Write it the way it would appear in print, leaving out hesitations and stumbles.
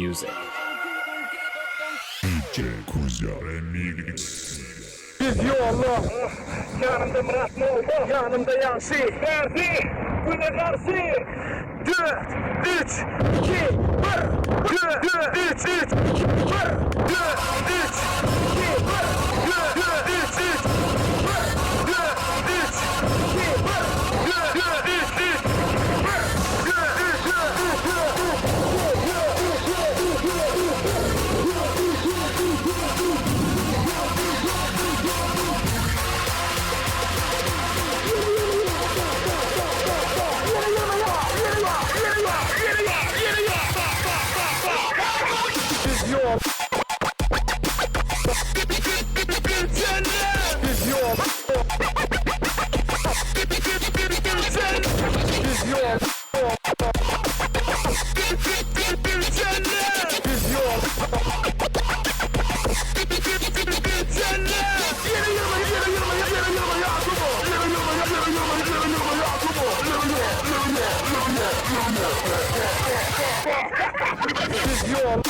Music. DJ Kuzya Remix. Biz ýolda, ýanymda Myrat molla, ýanymda Ýagşy. Bärsi, güne garşy. Dört, üç, iki, bir. Dört, dört, üç, üç, iki, bir. Dört, üç, iki, bir. Dört, dört, üç, üç, bir. Dört, üç, iki, bir. Dört, dört, üç, üç, bir. Dört, üç, dört, üç, dört, üç, dört, üç, dört, üç, dört, üç, dört, üç, dört, üç, dört, üç. Biz yol. Biz yol. Biz yol. Biz yol. Biz yol.